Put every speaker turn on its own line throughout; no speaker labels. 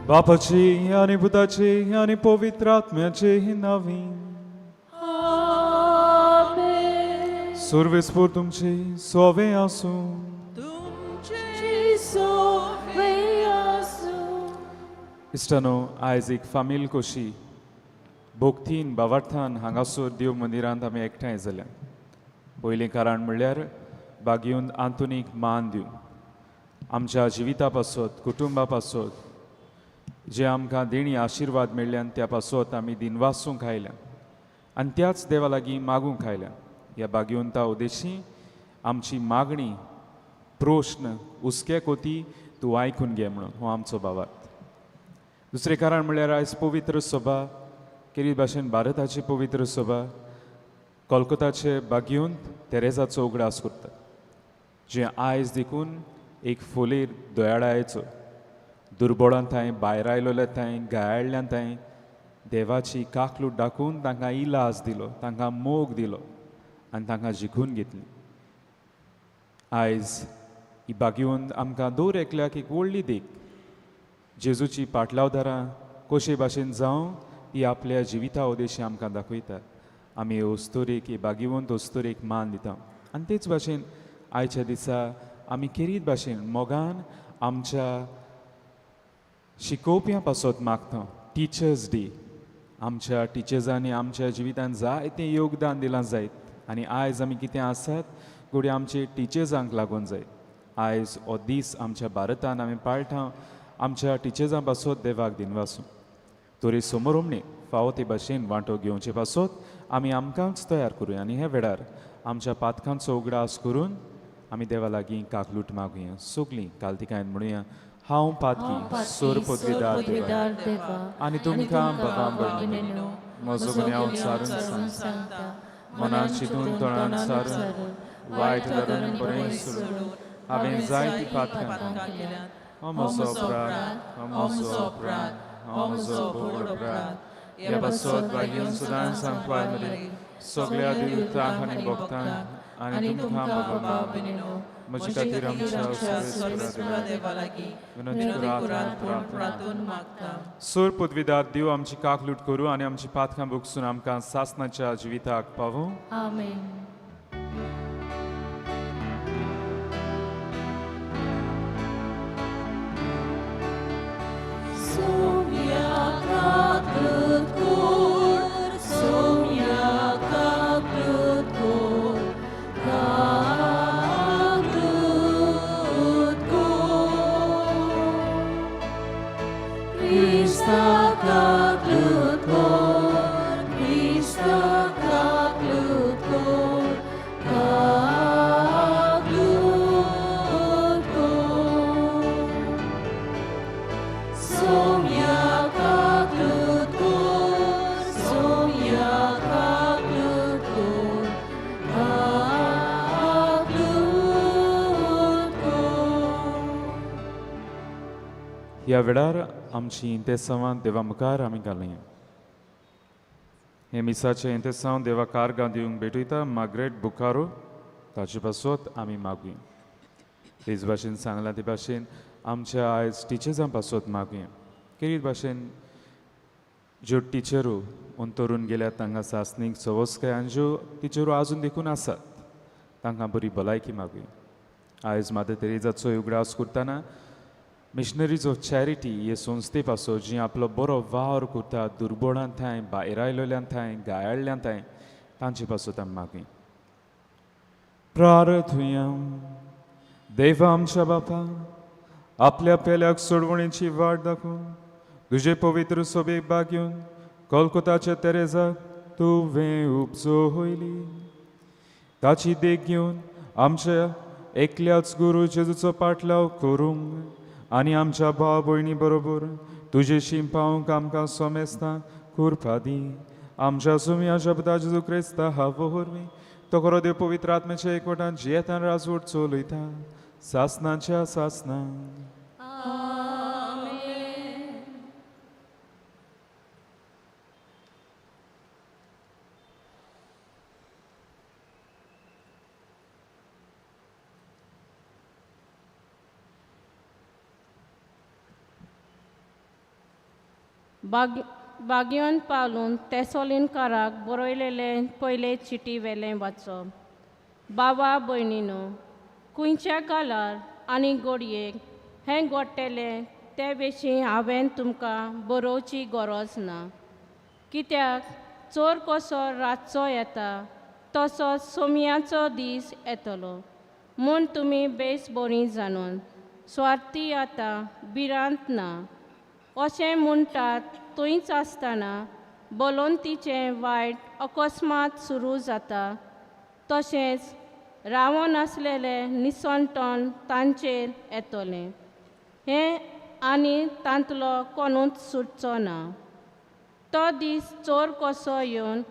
बापाची आनी पुताची आनी पवित्र आत्म्याचे नांवी।
आमेन।
सर्वेस्पोर तुमचे सोवे आसूं।
तुमचे सोवे आसूं।
इश्टानो, आयज एक फामील कशी भोक्तीन बावार्थान हांगासर देव मंदिरांत आमी एकठांय जाल्या। पयलें कारण म्हणल्यार बागेवन आंतोनीक मान दिवन आमच्या जिविता पासत, कुटुंबा पासत जे आमकां देणी आशिर्वाद मेळ्ळ्यान त्या पासत आमी दिनवासूंक आयल्या आनी त्याच देवा लागीं मागूंक आयल्या। ह्या बागेवंता उद्देशी आमची मागणी, प्रश्न, हुस्के कोती तूं आयकून घे म्हणून हो आमचो भावार्थ। दुसरें कारण म्हणल्यार आयज पवित्र सभा केरी भाशेन भारताची पवित्र सभा कोलकोताचे बागेवंत तेरेजाचो उगडास करता, जे आयज देखून एक फोलेर दयाळायचो दुर्बोळां थंय भायर आयलोले थंय गायाळ्ळ्यां थंय देवाची काकलूट दाखोवन तांकां इलाज दिलो, तांकां मोग दिलो आनी तांकां जिखून घेतली। आयज ही बागेवंत आमकां दर एकल्याक एक व्हडली देख, जेजूची पाटलावदारां कशे भाशेन जावं ती आपल्या जिविता उद्देशी आमकां दाखयता। आमी अस्तुरेक, ही बागेवंत अस्तुरेक मान दिता आनी तेच भाशेन आयच्या दिसा आमी केरीत भाशेन मोगान आमच्या शिकोवप्यां पासत मागता। टिचर्स डे, आमच्या टिचर्सांनी आमच्या जिवितांत जायतें योगदान दिलां जायत आनी आयज आमी कितें आसात घडये आमचे टिचर्सांक लागून जायत। आयज हो दीस आमच्या भारतान आमी पाळटा, आमच्या टिचर्सां पासत देवाक दिनवासूं। तरी समोर फावो ते भाशेन वांटो घेवचे पासत आमी आमकांच तयार करुया आनी ह्या वेळार आमच्या पातकांचो उगडास करून आमी देवा लागीं काकलूट मागुया। सगळीं कालतिकायन म्हणुया, हांव पातकी सोर पदवीदार देवा आनी तुमकां बाबा भयणीनो म्हजो गुन्यांव सारून सांगता, मनान चिंतून तोंडान सारून वायट धरून बरें सोडून हांवें जायतीं पातकां केल्यांत। हो म्हजो अपराध, हो म्हजो अपराध, हो म्हजो व्हड अपराध। ह्या पासत भाग्यन सदांच सांगपाक मरे सगळ्या देवतांक आनी भक्तांक आनी तुमकां बाबा भयणीनो म्हजे खातीर आमच्या सर्वेस्परा देवा लागीं विनंती करात प्रार्थना मागता। सोर पदवीदार देव आमची काकलूट करूं आनी आमची पातकां भोगसून आमकां सासणाच्या जिविताक पावूं।
आमेन।
ह्या वेळार आमची इंतेसांवां देवा मुखार आमी घालुया। हे मिसाचें इंतेसांव देवा कारगां दिवंक भेटयता मार्ग्रेट बुकारो, ताचे पासत आमी मागुया। तेच भाशेन सांगलां ते भाशेन आमच्या आयज टिचर्सां पासत मागुया। केरीत भाशेन ज्यो टिचरो अंतरून गेल्यात तांकां सासणीक सवस्काय आनी ज्यो टिचरो आजून देखून आसात तांकां बरी भलायकी मागुया। आयज मादर तेरेजाचो उगडास करतना मिशनरीज ऑफ चॅरिटी हे संस्थे पासत जी आपलो बरो वावर करता दुर्बोळां थंय, भायर आयलोल्यां थंय, गायाळ्ळ्यां थंय, तांचे पासत आमी मागुया। प्रार्थुया। देवा आमच्या बापा, आपल्या पेल्याक सोडवणेची वाट दाखोवन तुजे पवित्र सोबेक भाग घेवन कोलकोताच्या तेरेजाक तुवें उपजोयली, ताची देख घेवन आमच्या एकल्याच गुरू जेजूचो पाटलाव करूंक आनी आमच्या भाव भयणी बरोबर तुजेशी पावंक आमकां सोमेस्तां कृपा दी। आमच्या सुम्या शब्दा जेजू क्रिस्ता हावो वरवीं तो खरो देव पवित्र आत्म्याच्या एकवटान जियेतान राजवट चलयता सासनाच्या सासना।
बाग बागयोन पावलून तेसोलीनकाराक बरयलेलें पयले चिटी वेलें वाचप. बाबा भयणीनो, खुंयच्या कालार आनी घडयेक हें घडटलें ते विशीं हांवें तुमकां बरोवची गरज ना, कित्याक चोर कसो रातचो येता तसो सोमयाचो दीस येतलो म्हूण तुमी बेस बरीं जाणून स्वार्थी आतां भिरांत ना अशें म्हणटात. थंयच आसतना बलोवंतीचें वायट अकस्मात सुरू जाता, तशेंच रावोन आसलेलें निसणटण तांचेर येतलें हें आनी तांतलो कोणूच सुटचो ना. तो दीस चोर कसो येवन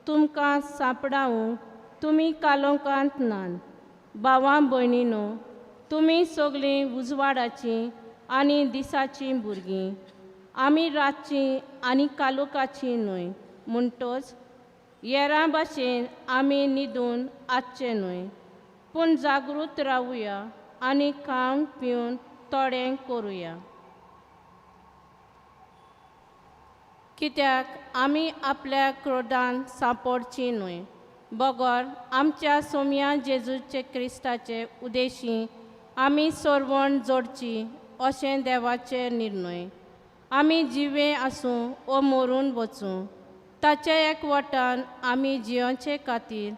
तुमकां सांपडावूं तुमी कालोकांत नात. भावां भयणीनो, तुमी सगळीं उजवाडाचीं आनी दिसाचीं भुरगीं, आमी रातचीं आनी कालोकाचीं न्हय. म्हणटच येरां भाशेन आमी न्हिदून आसचें न्हय, पूण जागृत रावया आनी खावन पिवन थोडें करुया, कित्याक आमी आपल्या क्रोधान सांपडची न्हय, बगर आमच्या सोम्या जेजूचे क्रिस्ताचे उदेशी आमी सरवण जोडची अशें देवाचे निर्णय. आमी जिवे आसूं ओ मरून वचूं, ताचे एकवटान आमी जियोचे खातीर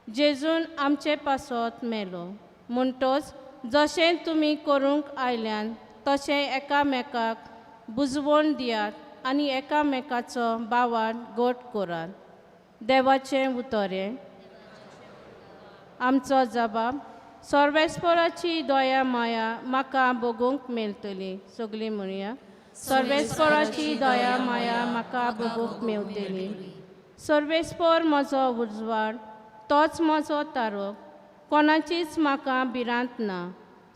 जेजून आमचे पासत मेलो. म्हणटच जशें तुमी करूंक आयल्यान तशें एकामेकाक बुजवण दियात आनी एकामेकाचो भावान गोट करात. देवाचें उतर हें. आमचो जबाब सर्वेस्पराची दया माया म्हाका भोगूंक मेळटली. सगळीं म्हणया, सर्वेस्पराची दया माया म्हाका भोगूंक मेळटली. सर्वेस्पर म्हजो उजवाड, तोच म्हजो तारक, कोणाचीच म्हाका भिरांत ना.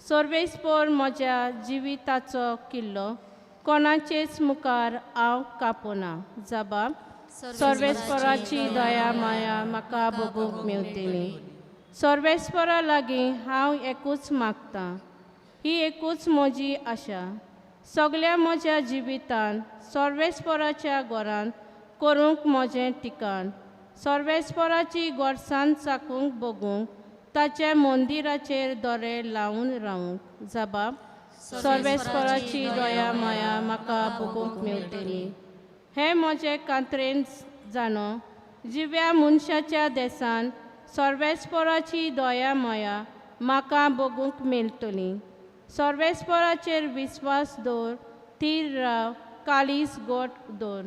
सर्वेस्पर म्हज्या जिविताचो किल्लो, कोणाचेच मुखार हांव कापना. जबाब सर्वेस्पराची दया माया म्हाका भोगूंक मेळटली. सर्वेस्परा लागीं हांव एकूच मागतां, ही एकूच म्हजी आशा, सगल्या म्हज्या जिवितान सर्वेस्पराच्या घरान करूंक म्हजें ठिकाण, सर्वेस्पराची गोडसान चाकूंक बगूंक, ताच्या मंदिराचेर दोरे लावन रावूंक. जबाब सर्वेस्पराची दया माया म्हाका भोगूंक मेळटली. हें म्हजें कांत्रेन जाणो, जिव्या मनशाच्या देसान सर्वेस्पराची दया माया म्हाका भोगूंक मेळटली. सर्वेस्पराचेर विस्वास दवर, थीर राव, काळीज गोट दवर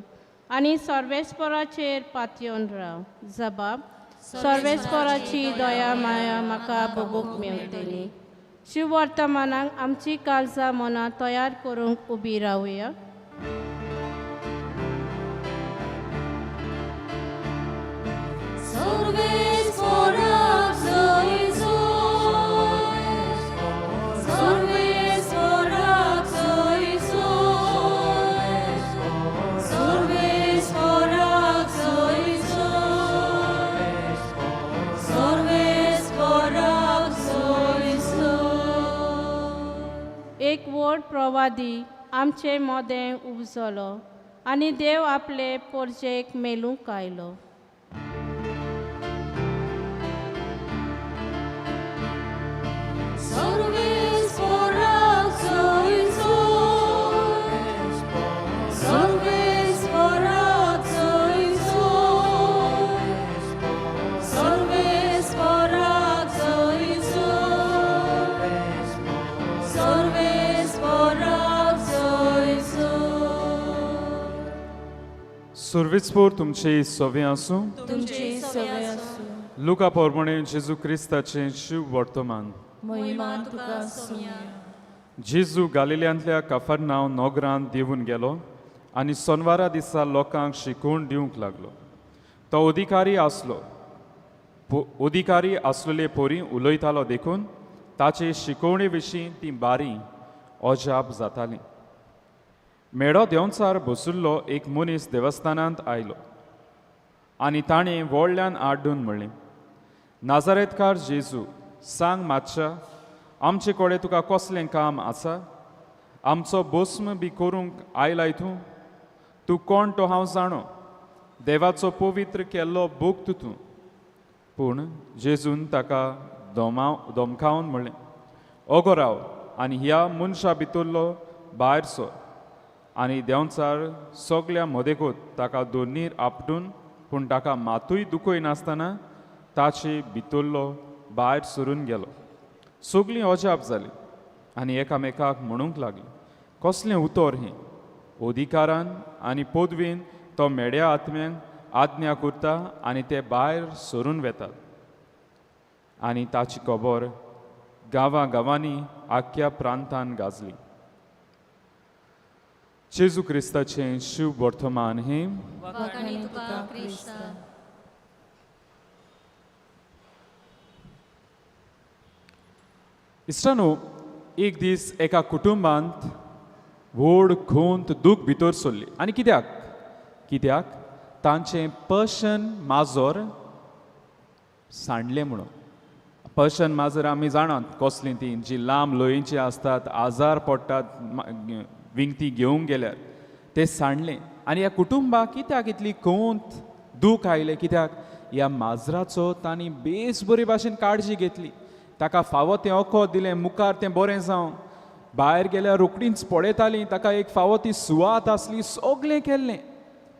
आनी सर्वेस्पराचेर पातयेवन राव. जबाब सर्वेस्पराची दया माया म्हाका भोगूंक मेळटली. शिववर्तमानाक आमची काळजां मनां तयार करूंक उबी रावया. एक व्हड प्रवादी आमचे मदें उपजलो आनी देव आपले पोरजेक मेलूंक आयलो.
सुर्विसपूर तुमचे सवे आसूं.
तुमचे सवे आसूं.
लुका पोरमणे जेजू क्रिस्ताचें शिव वर्तमान.
महिमा तुका सोम्या.
जेजू गालिल्यांतल्या काफरनांव नोगरांत देंवून गेलो आनी सोनवारा दिसा लोकांक शिकोवण दिवंक लागलो. तो अधिकारी आसलो, अधिकारी आसलेले पोरी उलयतालो देखून ताचे शिकोवणे विशीं ती बारी अजाप जातालीं. मेडो देंवचार बशिल्लो एक मनीस देवस्थानांत आयलो आनी ताणें व्हडल्यान आड्डून म्हणलें, नाजारेतकार जेजू, सांग मातशा, आमचे कडेन तुका कसलें काम आसा? आमचो भस्म बी करूंक आयलाय तूं? तूं कोण तो हांव जाणो, देवाचो पवित्र केल्लो भक्त तूं. पूण जेजून ताका धमकावन म्हणलें, ओगो राव आनी ह्या मनशा भितरलो भायर सर. आनी देंवचार सगल्या मदेगोत ताका दोनीर आपटून पूण ताका मातूय दुखय नासतना ताचे भितरलो भायर सरून गेलो. सगलीं अजाप जालीं आनी एकामेकाक म्हणूंक लागलीं, कसलें उतर हें, अधिकारान आनी पदवेन तो मेड्या आत्म्यांक आज्ञा करता आनी ते भायर सरून वेतात. आनी ताची खबर गांवां गांवांनी आख्ख्या प्रांतान गाजली. जेजू क्रिस्ताचें शिव वर्तमान हें.
वाखाणी तुका क्रिस्ता.
इश्टानो, एक दीस एका कुटुंबांत व्हड खुंत दूख भितर सरली. आनी कित्याक कित्याक तांचें पर्शन माजर सांडलें म्हणून. पर्शन माजर आमी जाणात कसलीं तीं, जीं लांब लोयेचीं आसतात, आजार पडटात विंगती घेवंक गेल्यार. तें सांडलें आनी ह्या कुटुंबाक कित्याक इतली खंत दूख आयलें? कित्याक ह्या माजराचो तांणी बेस बरे भाशेन काळजी घेतली, ताका फावो तें वखद दिलें, मुखार तें बरें जावं, भायर गेल्यार रोखडींच पळयतालीं, ताका एक फावो ती सुवात आसली, सगळें केल्लें.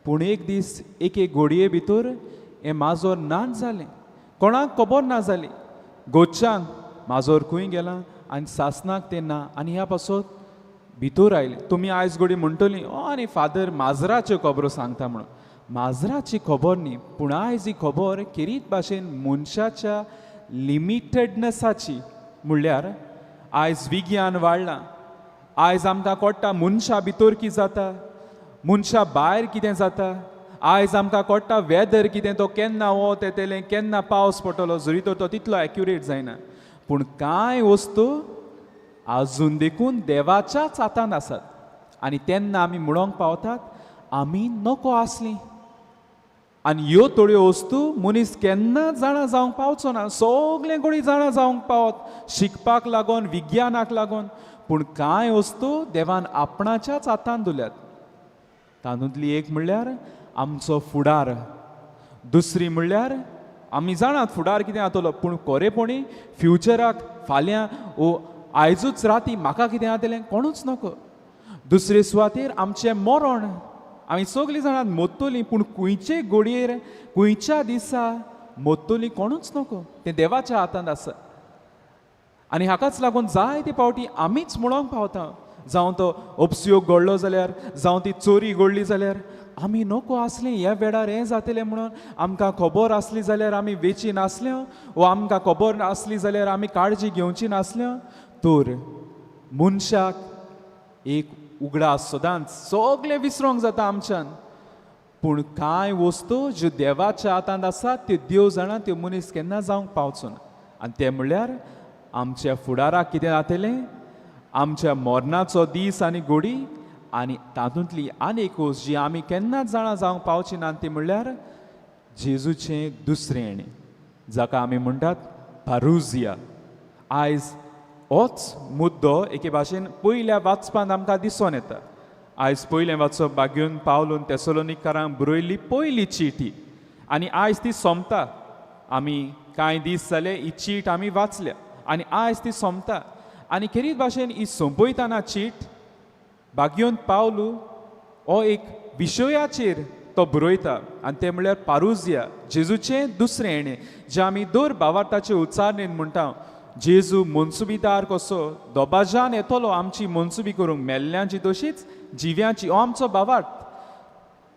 पूण एक दीस एके घोडये भितर हें माजर नाच जालें. कोणाक खबर ना जाली, गोच्चांक माजर खंय गेलां आनी सासनाक तें ना. आनी ह्या पासत भितर आयलें. तुमी आयज घोडी म्हणटली, ओ आनी फादर माजराच्यो खबरो सांगता म्हणून. माजराची खबर न्ही, पूण आयज ही खबर खेरीत भाशेन मनशाच्या लिमिटेडनसाची. म्हणल्यार आयज विज्ञान वाडलां, आयज आमकां कळटा मनशा भितर कितें जाता, मनशा भायर कितें जाता. आयज आमकां कळटा वेदर कितें, तो केन्ना वत येतलें, केन्ना पावस पडटलो, जरी तर तो तितलो एक्युरेट जायना. पूण कांय वस्तू आजून देखून देवाच्याच हातांत आसात. आनी तेन्ना आमी म्हणोंक पावतात आमी नको आसली. आनी ह्यो थोड्यो वस्तू मनीस केन्ना जाणा जावंक पावचो ना. सगळें कोणी जाणा जावंक पावत शिकपाक लागून, विज्ञानाक लागून, पूण कांय वस्तू देवान आपणाच्याच हातांत दिल्यात. तातूंतली एक म्हणल्यार आमचो फुडार, दुसरी म्हणल्यार आमी जाणात फुडार कितें जातलो, पूण खरेपणी फ्युचराक फाल्यां ओ आयजूच राती म्हाका कितें जातलें कोणूच नको. दुसरे सुवातेर आमचें मरण, आमी सगळीं जाणां मोत्तलीं, पूण खंयचे घडयेर खंयच्या दिसा मोत्तलीं कोणूच नको, तें देवाच्या हातांत आसा. आनी हाकाच लागून जायते फावटी आमीच म्हणोंक पावता, जावं तो अपसयोग घडलो जाल्यार, जावं ती चोरी घडली जाल्यार, आमी नको आसलीं ह्या वेळार हें जातलें म्हणून. आमकां खबर आसली जाल्यार आमी वेची नासले, वो आमकां खबर आसली जाल्यार आमी काळजी घेवची नासले. तर मनशाक एक उगडास सदांच सगळें विसरोंक जाता आमच्यान, पूण कांय वस्तू ज्यो देवाच्या हातांत आसात त्यो देव जाणा, त्यो मनीस केन्ना जावंक पावचो ना. आनी तें म्हणल्यार आमच्या फुडाराक कितें जातलें, आमच्या मरणाचो दीस आनी घोडी. आनी तातूंतली आनी एक वस्त जी आमी केन्नाच जाणा जावंक पावची ना ती म्हणल्यार जेजूचें दुसरें येणें, जाका आमी म्हणटात पारुजिया. आयज होच मुद्दो एके भाशेन पयल्या वाचपांत आमकां दिसून येता. आयज पयलें वाचप बागेवन पावलून तेसलोनिकारांक बरयल्ली पयली चिटी, आनी आयज ती सोंपता. आमी कांय दीस जाले ही चीट आमी वाचल्या आनी आयज ती सोंपता. आनी खेरीत भाशेन ही सोंपयतना चीट बागयोन पावलू हो एक विशयाचेर तो बरयता, आनी तें म्हणल्यार पारुजिया, जेजूचें दुसरें येणें, जें आमी दर भावार्थाचे उच्चारणेन म्हणटा. जेजू मनसुबीदार कसो दोबाजान येतलो आमची मनसुबी करूंक, मेल्ल्यांची तशीच जिव्यांची, हो आमचो भावार्थ.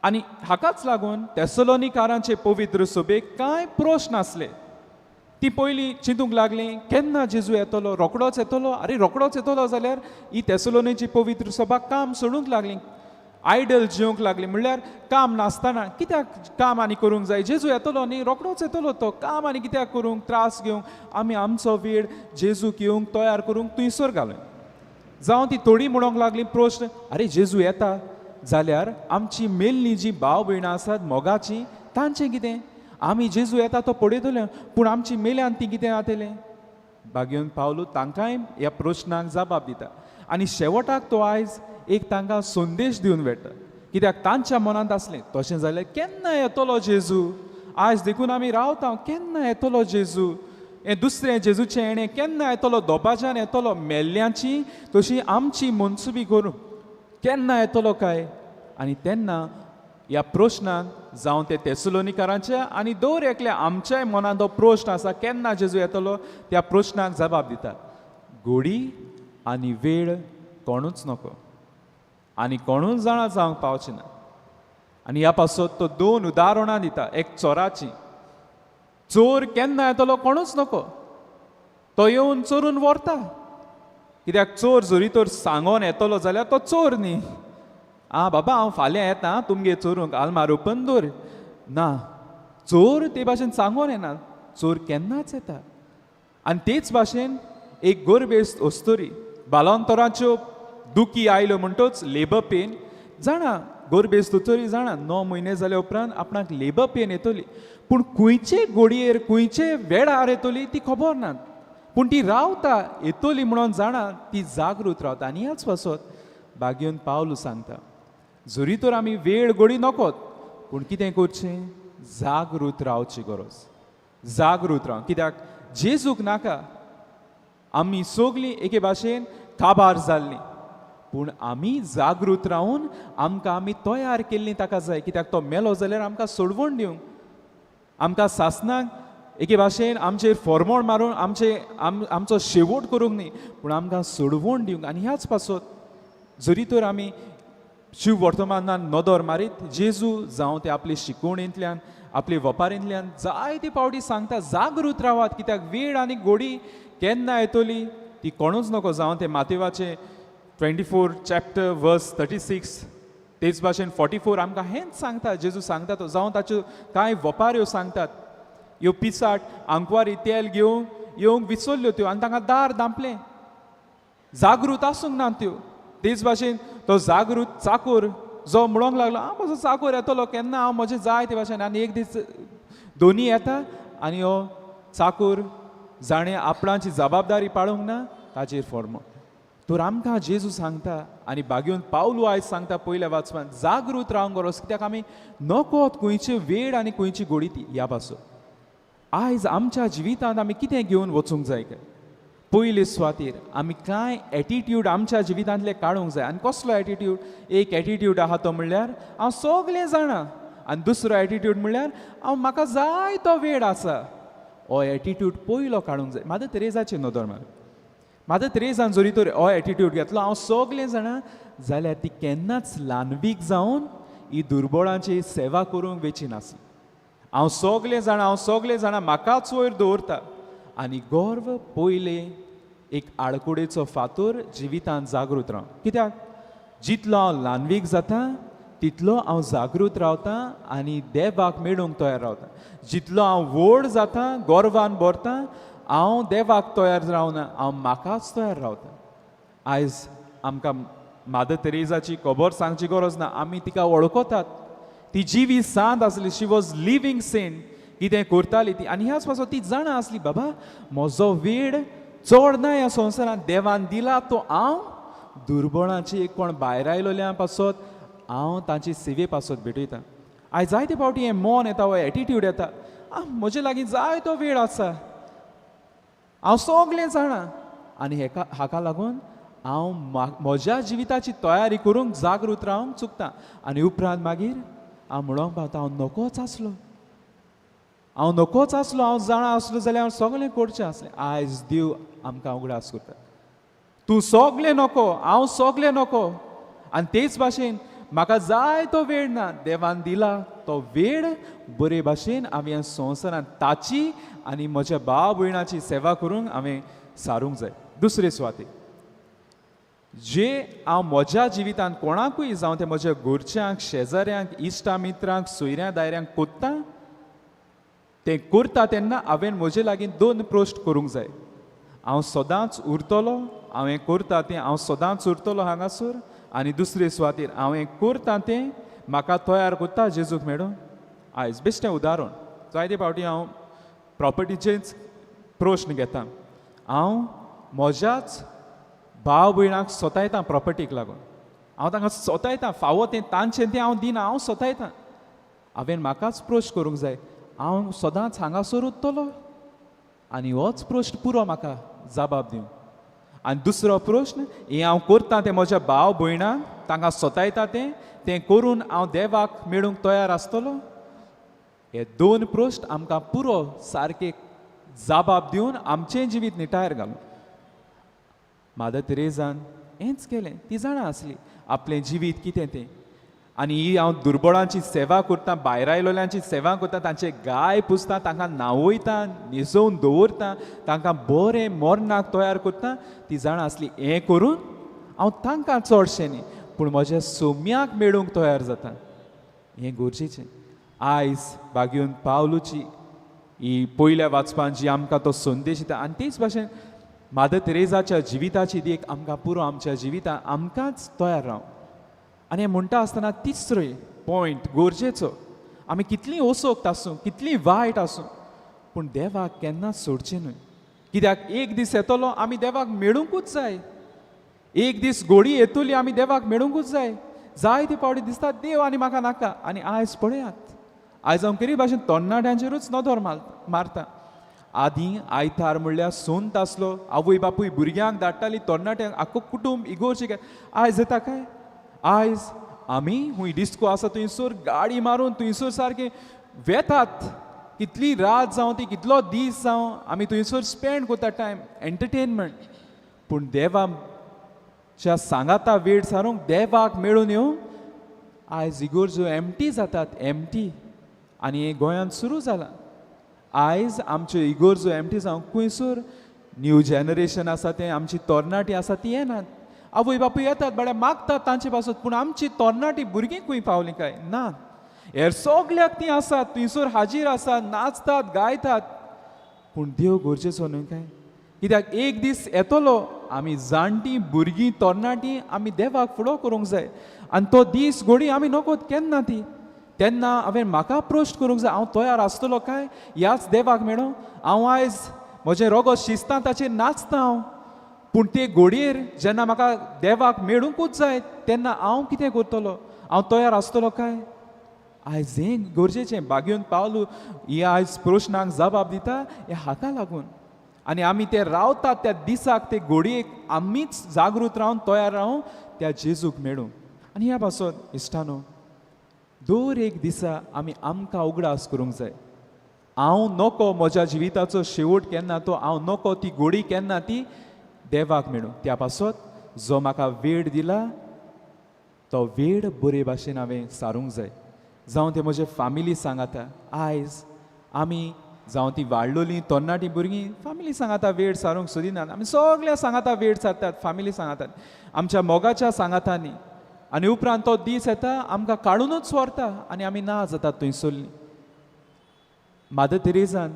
आनी हाकाच लागून तेसलोनिकारांचे पवित्र सभेक कांय प्रश्न आसले. ती पयलीं चिंतूंक लागली केन्ना जेजू येतलो, रोकडोच येतलो, आरे रोकडोच येतलो जाल्यार ही तेसलोनीची पवित्र सभा काम सोडूंक लागली, आयडल जिवंक लागली. म्हणल्यार काम नासतना कित्याक काम आनी करूंक जाय, जेजू येतलो न्ही, रोकडोच येतलो तो, काम आनी कित्याक करूंक, त्रास घेवंक, आमी आमचो वेळ जेजूक येवंक तयार करूंक थंयसर घालूं. जावं ती थोडी म्हणूंक लागली प्रश्न, आरे जेजू येता जाल्यार आमची मेल्ली जी भाव भयणां आसात मोगाची तांचें कितें, आमी जेजू येता तो पळयतले, पूण आमची मेल्यान ती कितें जातलें. बागेवन पावलो तांकांय ह्या प्रश्नाक जबाब दिता. आनी शेवटाक तो आयज एक तांकां संदेश दिवन वता. कित्याक तांच्या मनांत आसलें तशें जाल्यार केन्ना येतलो जेजू? आयज देखून आमी रावता, केन्ना येतलो जेजू? हें दुसरें जेजूचें येणें केन्ना येतलो? दोबाज्यान येतलो मेल्ल्यांची तशी आमची मनसुबी करूंक केन्ना येतलो काय? आनी तेन्ना ह्या प्रश्नाक जावं ते तेसलोनिकारांच्या आनी दर एकल्या आमच्याय मनांत हो प्रश्न आसा, केन्ना जेजू येतलो? त्या प्रश्नाक जबाब दिता, गोडी आनी वेळ कोणूच नको आनी कोणूच जाणा जावंक पावचे ना. आनी ह्या पासत तो दोन उदाहरणां दिता. एक चोराची, चोर केन्ना येतलो कोणूच नको, तो येवन चोरून व्हरता. कित्याक चोर जरी तर सांगोन येतलो जाल्यार तो चोर न्ही. आं बाबा हांव फाल्यां येता तुमगेर चोरूंक, आलमार ओपन दवर. ना, चोर ते भाशेन सांगोन येना, चोर केन्नाच येता. आनी तेच भाशेन एक गोरबेस्त अस्तुरी, बालोंतराच्यो दुखी आयल्यो म्हणटच लेबर पेन जाणा, गोरबेस्त दोतोरी जाणा 9 म्हयने जाल्या उपरांत आपणाक लेबर पेन येतली, पूण खंयचे गोडयेर खंयचे वेळार येतली ती खबर ना, पूण ती रावता येतली म्हणून जाणा, ती जागृत रावता. आनी ह्याच पासत बागेवन पावलू सांगता, जरी तर आमी वेळ गोडी नकोत, पूण कितें करचें? जागृत रावची गरज, जागृत राव. कित्याक जेजूक नाका आमी सगलीं एके भाशेन काबार जाल्लीं, पूण आमी जागृत रावन आमकां आमी तयार केल्लीं ताका जाय. कित्याक तो मेलो जाल्यार आमकां सोडवण दिवंक, आमकां सासनाक एके भाशेन आमचेर फॉर्मोण मारून आमचे आमचो शेवट करूंक न्ही, पूण आमकां सोडवण दिवंक. आनी ह्याच पासत जरी तर आमी शिव वर्तमानान नदर मारीत, जेजू जावं ते आपले शिकवणेंतल्यान आपले वपारींतल्यान जायते फावटी सांगता जागृत रावात, कित्याक वेळ आनी गोडी केन्ना येतली ती कोणूच नको. जावं ते मातेवाचे 24 चॅप्टर वर्स 36, तेच भाशेन 44 आमकां हेंच सांगता, जेजू सांगता तो. जावं ताच्यो कांय वपाऱ्यो सांगतात, ह्यो पिसाट आंकवारी तेल घेवन येवंक विसरल्यो त्यो आनी तांकां दार धांपलें, जागृत आसूंक ना त्यो. तेच भाशेन तो जागृत चाकोर जो म्हणूंक लागलो, आं म्हजो चाकोर येतलो केन्ना, हांव म्हजें जाय ते भाशेन. आनी एक दीस दोनी येता आनी हो चाकोर जाणें आपणाची जबाबदारी पाळूंक ना ताचेर फॉर्म. तर आमकां जेजू सांगता आनी बागेवन पावलू आयज सांगता पयल्या वाचपान, जागृत रावंक गरज, कित्याक आमी नकोत खंयची वेळ आनी खंयची गोडी ती. ह्या पासून आयज आमच्या जिवितांत आमी कितें घेवन वचूंक जाय काय? पयले सुवातेर आमी कांय एटिट्यूड आमच्या जिवितांतले काडूंक जाय. आनी कसलो एटिट्यूड? एक एटिट्यूड आहा तो म्हणल्यार हांव सगलें जाणा, आनी दुसरो एटिट्यूड म्हणल्यार हांव म्हाका जाय तो वेळ आसा. हो एटिट्यूड पयलो काडूंक जाय. मादर तेरेजाची नदर मार, मादर तेरेजान जरी तर हो एटिट्यूड घेतलो हांव सगलें जाणा जाल्यार ती केन्नाच ल्हानवीक जावन ही दुर्बळांची सेवा करूंक वेची नासली. हांव सगलें जाणा, हांव सगलें जाणा, म्हाकाच वयर दवरता. आनी गर्व पयले एक आडकुडेचो फातोर जिवितांत जागृत राव. कित्याक जितलो हांव ल्हानवीक जाता तितलो हांव जागृत रावता आनी देवाक मेळूंक तयार रावता. जितलो हांव व्हड जाता गर्वान भरता, हांव देवाक तयार रावना, हांव म्हाकाच तयार रावता. आयज आमकां मादर तेरेजाची खबर सांगची गरज ना, आमी तिका वळखतात. ती जिवी सांत आसली, शी वॉज लिवींग सेंट. कितें करताली ती, आनी ह्याच पासत ती जाणा आसली, बाबा म्हजो वेळ चड ना ह्या संवसारांत, देवान दिला तो हांव दुर्बळांची कोण भायर आयलोल्या पासत हांव तांची सेवे पासत भेटयता. आयज जायते फावटी हें मन येता, हो एटिट्यूड येता, आं म्हजे लागीं जाय तो वेळ आसा, हांव सगलें जाणा, आनी हेका हाका लागून हांव म्हज्या जिविताची तयारी करूंक जागृत रावंक चुकता. आनी उपरांत मागीर हांव म्हणोंक पावता, हांव नकोच आसलो, हांव नकोच आसलो, हांव जाणा आसलो जाल्यार हांव सगलें करचें आसलें. आयज देव आमकां उगडास करता, तूं सगलें नको, हांव सगलें नको. आनी तेच भाशेन म्हाका जाय तो वेळ ना, देवान दिला तो वेळ बरे भाशेन हांवें संवसारांत ताची आनी म्हज्या भाव भयणाची सेवा करूंक हांवें सारूंक जाय. दुसरे सुवातेर जे हांव म्हज्या जिवितांत कोणाकूय जावं ते म्हज्या घरच्यांक, शेजाऱ्यांक, इश्टा मित्रांक, सोयऱ्या दायऱ्यांक कोत्ता तें करता तेन्ना हांवें म्हजे लागीं दोन प्रश्न करूंक जाय. हांव सदांच उरतलो, हांवें करता तें हांव सदांच उरतलो हांगासर, आनी दुसरे सुवातेर हांवें करता तें म्हाका तयार करता जेजूक मेळूं. आयज बेश्टें उदाहरण, जायते फावटी हांव प्रॉपर्टीचेच प्रश्न घेता. हांव म्हज्याच भाव भयणाक सोतायता प्रॉपर्टीक लागून. हांव तांकां सोतायता, फावो तें तांचें तें हांव दिना, हांव सोतायता. हांवें म्हाकाच प्रश्न करूंक जाय, हांव सदांच हांगासर उरतलो? आनी होच प्रश्न पुरो म्हाका जबाब दिवंक. आनी दुसरो प्रश्न, हें हांव करता तें म्हज्या भाव भयणांक तांकां सोतायता तें तें करून हांव देवाक मेळूंक तयार आसतलो? हे दोन प्रश्न आमकां पुरो सारके जबाब दिवन आमचें जिवीत निटायर घालूं. मादर तेरेजान हेंच केलें. ती जाणा आसली आपलें जिवीत कितें तें. आनी ही हांव दुर्बळांची सेवा करता, भायर आयलोल्यांची सेवा करता, तांचे गाय पुसता, तांकां न्हांवयता, न्हिजोवन दवरता, तांकां बरें मरणाक तयार करता. ती जाणा आसली हें करून हांव तांकां चडशें न्ही पूण म्हज्या सोम्याक मेळूंक तयार जाता. हें गरजेचें. आयज बागेवन पावलूची ही पयल्या वाचपान जी आमकां तो संदेश दिता आनी तेच भाशेन मादर तेरेजाच्या जिविताची देख आमकां पुरो आमच्या जिवितान आमकांच तयार राव. आनी हें म्हणटा आसतना तिसरो पॉयंट गरजेचो, आमी कितलीं असोक्त आसूं, कितलीं वायट आसूं, पूण देवाक केन्नाच सोडचें न्हय. कित्याक एक दीस येतलो आमी देवाक मेळुंकूच जाय. एक दीस गोडी येतली आमी देवाक मेळुंकूच जाय. जायते फावटी दिसता देव आनी म्हाका नाका. आनी आयज पळयात, आयज हांव कितें भाशेन तरणाट्यांचेरूच नदर मारता. आदीं आयतार म्हणल्यार संत आसलो, आवय बापूय भुरग्यांक धाडटाली, तरणाट्यांक आख्खो कुटूंब इगोर्जे. आयज येता काय? आयज आमी खूंय डिस्को आसा थंयसर गाडी मारून थंयसर सारकें वेतात. कितली रात जावं ती, कितलो दीस जावं, आमी थंयसर स्पेंड करता टायम एंटरटेनमेंट. पूण देवाच्या सांगाता वेळ सारूंक, देवाक मेळून येवंक आयज इगोर्जो एमटी जातात, एमटी. आनी हें गोंयांत सुरू जालां. आयज आमच्यो इगोर्जो एमटी जावंक खंयसर न्यू जनरेशन आसा तें, आमची तरणाटी आसा ती येनात. आवय बापूय येतात, बड्या मागतात तांचे पासून, पूण आमची तरणाटी भुरगीं खंय पावलीं काय ना? हेर सगल्याक तीं आसात, थंयसर हाजीर आसात, नाचतात, गायतात, पूण देव गरजेचो न्हय काय? कित्याक एक दीस येतलो आमी जाणटीं भुरगीं तरणाटीं आमी देवाक फुडो करूंक जाय. आनी तो दीस घोडी आमी नकोत केन्ना ती, तेन्ना हांवें म्हाका प्रश्न करूंक जाय, हांव तयार आसतलो काय ह्याच देवाक मेळूं? हांव आयज म्हजें रोगोत शिजता ताचेर नाचता हांव, पूण ते घोडयेर जेन्ना म्हाका देवाक मेळुंकूच जाय तेन्ना हांव कितें करतलो? हांव तयार आसतलो काय? आयज हें गरजेचें. बागेवन पावलू ही आयज प्रश्नांक जबाब दिता हें हाका लागून. आनी आमी ते रावतात त्या दिसाक, ते घोडयेक आमीच जागृत रावन तयार रावूं त्या जेजूक मेळूं. आनी ह्या पासत इश्टानो, दर एक दिसा आमी आमकां उगडास करूंक जाय, हांव नको म्हज्या जिविताचो शेवट केन्ना तो, हांव नको ती घोडी केन्ना ती देवाक मेळूं. त्या पासत जो म्हाका वेळ दिला तो वेळ बरे भाशेन हांवें सारूंक जाय. जावं ते म्हजे फामिली सांगाता, आयज आमी जावं ती वाडलोलीं तरणाटीं भुरगीं फामिली सांगाता वेळ सारूंक सोदिनात. आमी सगळ्या सांगाता वेळ सारतात, फामिली सांगातात, आमच्या मोगाच्या सांगातांनी. आनी उपरांत तो दीस येता आमकां काडुनूच व्हरता आनी आमी ना जातात थंयसरलीं. मादर तेरेजान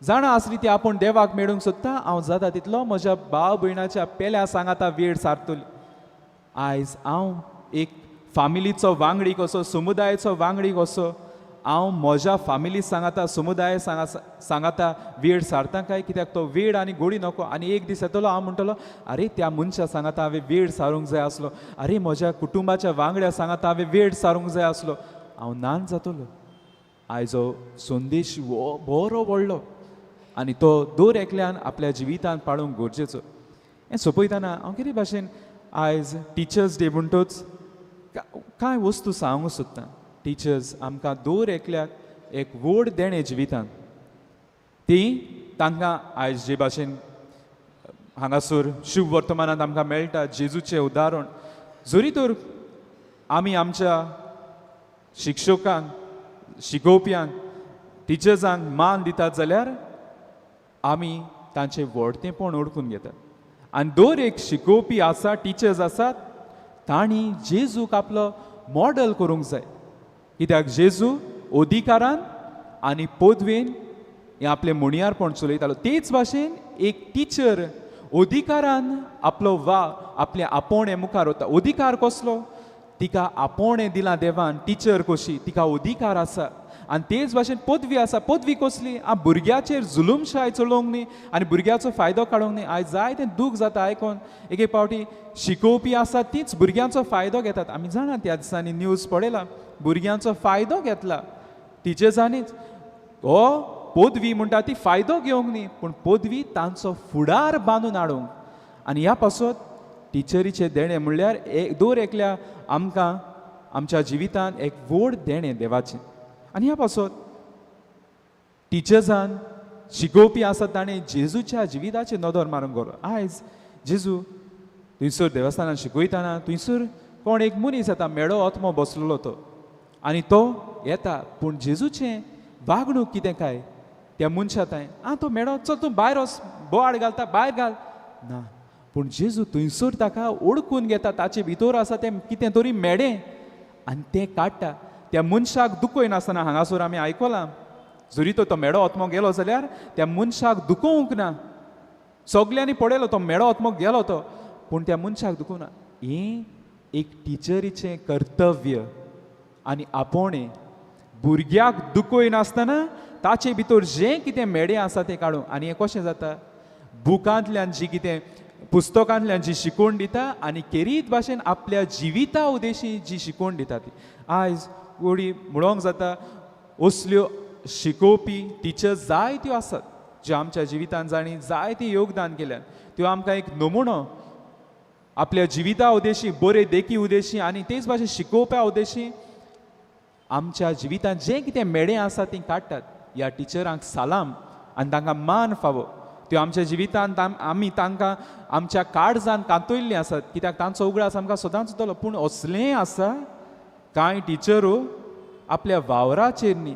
जाणा आसली ती आपूण देवाक मेळूंक सोदता, हांव जाता तितलो म्हज्या भाव भयणाच्या पेल्या सांगाता वेळ सारतली. आयज हांव एक फामिलीचो वांगडी कसो, समुदायाचो वांगडी कसो, हांव म्हज्या फामिली सांगाता, समुदाय सांगाता वेळ सारता काय? कित्याक तो वेळ आनी गोडी नको. आनी एक दीस येतलो हांव म्हणटलो, आरे त्या मनशा सांगाता हांवें वेळ सारूंक जाय आसलो, आरे म्हज्या कुटुंबाच्या वांगड्या सांगाता हांवें वेळ सारूंक जाय आसलो, हांव नान जातलो. आयज हो संदेश हो बरो व्हडलो आनी तो दर एकल्यान आपल्या जिवितांत पाळूंक गरजेचो. हें सोंपयतना हांव कितें भाशेन आयज टिचर्स डे म्हणटूच कांय वस्तू सांगूंक सोदता. टिचर्स आमकां दर एकल्याक एक व्हड देणें जिवितांत. ती तांकां आयज जे भाशेन हांगासर शुभ वर्तमानांत आमकां मेळटा जेजूचें उदाहरण, जरी तर आमी आमच्या शिक्षकांक, शिकोवप्यांक, टिचर्सांक मान दितात जाल्यार आमी तांचें व्हडतेंपण ओळखून घेतात. आनी दर एक शिकोवपी आसा, टिचर्स आसात, तांणी जेजूक आपलो मॉडल करूंक जाय. कित्याक जेजू अधिकारान आनी पदवेन हें आपलें मुणयारपण चलयतालो. तेच भाशेन एक टिचर अधिकारान आपलो वा आपलें आपोवणें मुखार वता. अधिकार कसलो? तिका आपोवणें दिलां देवान, टिचर कशी तिका अधिकार आसा. आनी तेच भाशेन पदवी आसा. पदवी कसली? आ भुरग्याचेर जुलूमशाय चलोवंक न्ही आनी भुरग्याचो फायदो काडूंक न्ही. आयज जायतें दूख जाता आयकोन, एक एक फावटी शिकोवपी आसा तीच भुरग्यांचो फायदो घेतात. आमी जाणा त्या दिसांनी न्यूज पळयला, भुरग्यांचो फायदो घेतला टिचर्सांनीच. हो पदवी म्हणटा ती फायदो घेवंक न्ही, पूण पदवी तांचो फुडार बांदून हाडूंक. आनी ह्या पासत टिचरीचें देणें म्हणल्यार एक दर एकल्या आमकां आमच्या जिवितांत एक व्हड देणें देवाचें. आनी ह्या पासत टिचर्सान शिकोवपी आसा ताणें जेजूच्या जिविताचेर नदर मारूंक गरज. आयज जेजू थंयसर देवस्थानान शिकयतना थंयसर कोण एक मनीस येता, मेळो आत्मो बसलेलो तो, आनी तो येता, पूण जेजूचें वागणूक कितें काय त्या मनशा थंय, आं तो मेळो, चल तूं भायर वच, बोवाळ घालता भायर घाल ना, पूण जेजू थंयसर ताका ओळखून घेता, ताचे भितर आसा तें कितें तरी मेडें आनी तें काडटा. त्या मनशाक दुखयनासतना, हांगासर आमी आयकलां, जरी तो मेडो आत्मो गेलो जाल्यार त्या मनशाक दुखोवंक ना. सगल्यांनी पळयलो तो मेडो आत्मो गेलो तो, पूण त्या मनशाक दुखोवंक ना. हें एक टिचरीचें कर्तव्य आनी आपोवणें, भुरग्याक दुखयनासतना ताचे भितर जें कितें मेडें आसा तें काडूंक. आनी हें कशें जाता? बुकांतल्यान जी कितें पुस्तकांतल्यान जी शिकवण दिता आनी खेरीत भाशेन आपल्या जिविता उदेशी जी शिकवण दिता ती. आयज उडी म्हणोंक जाता असल्यो शिकोवपी टिचर्स जायत्यो आसात ज्यो आमच्या जिवितान जाणी जायतें योगदान केल्यात. त्यो आमकां एक नमुनो आपल्या जिविता उदेशी, बरे देखी उदेशी आनी तेच भाशेन शिकोवप्या उदेशी आमच्या जिवितांत जें कितें मेडें आसा तीं काडटात. ह्या टिचरांक सलाम आनी तांकां मान फावो. त्यो आमच्या जिवितांत आमी तांकां आमच्या काळजान कांतयल्लीं आसात, कित्याक तांचो उगडास आमकां सदांच जातलो. पूण असलेंय आसा कांय टिचरो आपल्या वावराचेर न्ही,